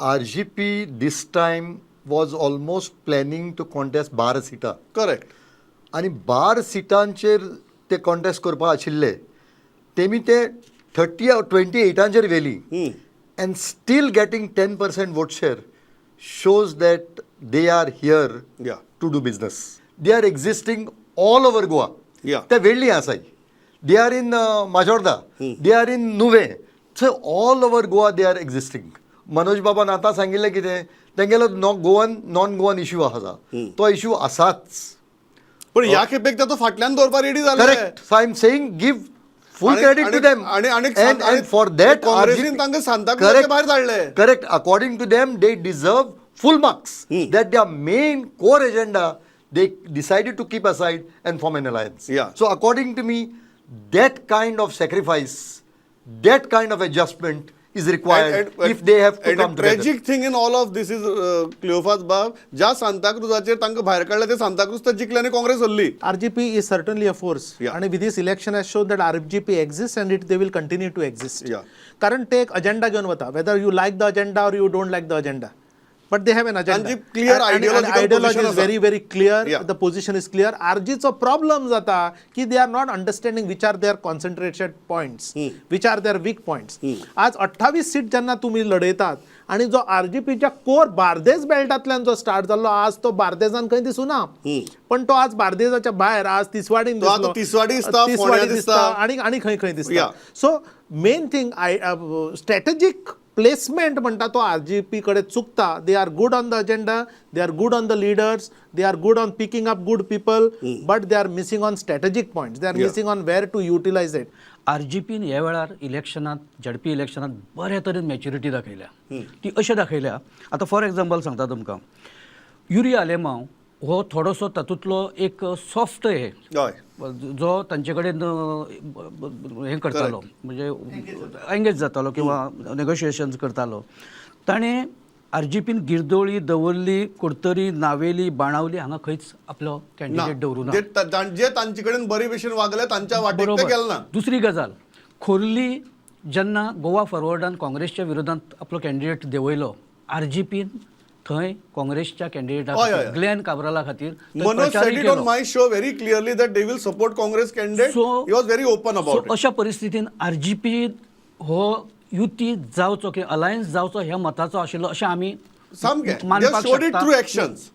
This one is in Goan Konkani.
RGP this time was almost planning to contest 12 सिटां. आनी 12 सिटांचेर ते कॉन्टेस्ट करपा आशिल्ले. तेमी ते 30, 28आंचेर व्हेली and still getting 10% vote share shows that they are here to do business. They are existing all over Goa. ते वेळ्ळी आसाय, they are in Majorda, they are in Nuvem, so all over Goa they are existing. Manoj बाबान आतां सांगिल्लें कितें, तेंगेलो no Goan non Goan issue आसा, तो इशू आसाच. पण ह्या खेपेक तो फाटल्यान दवरपा रेडी जाले. Correct, so I am saying, give full credit to them. आणि and for that काँग्रेसीन तांकां सांताक्रुजाच्या भायर धाडले. Correct, according to them, they deserve full marks that their main core agenda they decided to keep aside and form an alliance. So according to me, that kind of sacrifice, that kind of adjustment is required if they have to and come together. Tragic thing in all of this is, Cleophas बाब, ज्या सांताक्रुजाचेर तांकां भायर काडले ते सांताक्रुज तर जिखले आनी काँग्रेस हरली. RGP is certainly a force. And with this election has shown that RGP exists and they will continue to exist. कारण ते एक अजेंडा घेवन वता, whether you like the agenda or you don't like the agenda, but they have an agenda. तांची clear ideological ideology position is आसा. Very very clear. The position is clear. आरजीचो problem जाता की they are not understanding which are their concentrated points, which are their weak points. आज 28 सीट जेन्ना तुमी लढयतात आणि जो आरजीपीच्या कोर बार्देस बेल्टांतल्यान जो स्टार्ट जाल्लो, आज तो बार्देजान खंय दिसुना, पण तो आज बार्देजाच्या भायर आज तिसवाडीन तो आतां दिसलो. तिसवाडी दिसता, तिसवाडी फोंड्यां दिसता दिसता. आणि आणि खंय खंय दिसता. So main thing, I strategic placement म्हणटा तो आरजीपी कडेन चुकता. They are good on the agenda, they are good on the leaders, they are good on picking up good people, but they are missing on strategic points, they are missing on where to utilize it. R G पीन ह्या वेळार इलेक्शनात, झेडपी इलेक्शनात बऱ्या तरेन मॅच्युरिटी दाखयल्या. ती अशें दाखयल्या, आतां फॉर एग्जाम्पल सांगता तुमकां, युरी आलेमांव हो थोडोसो तातूंतलो एक सॉफ्ट हे जो तांचे कडेन हें करतालो, म्हणजे एंगेज जातालो किंवा नेगोशिएशन्स करतालो. ताणें आर जी पीन गिरदोळी, दवर्ली, कुडतरी, नावेली, बाणावली हांगा खंयच आपलो कॅन्डिडेट दवरूं ना. जे तांचे कडेन बरी भशेन वागले तांच्या वाटेक ते गेले ना. दुसरी गजाल, खोर्ली जेन्ना गोवा फॉरवर्डान काँग्रेसच्या विरोधात आपलो कॅन्डिडेट देंवयलो, आर जी पीन थंय काँग्रेसच्या कॅन्डिडेटा हय, हय, हय. ग्लॅन काब्राला खातीर थंय मनोज प्रचारूय said it on केलो. My show very clearly that they will support Congress candidate. He was very open about so अशा परिस्थितीन आर जी पी हो युती जावचो किंवा अलायन्स जावचो ह्या मताचो आशिल्लो अशें आमी सामकें मानपाक शोड it शकता. Through actions.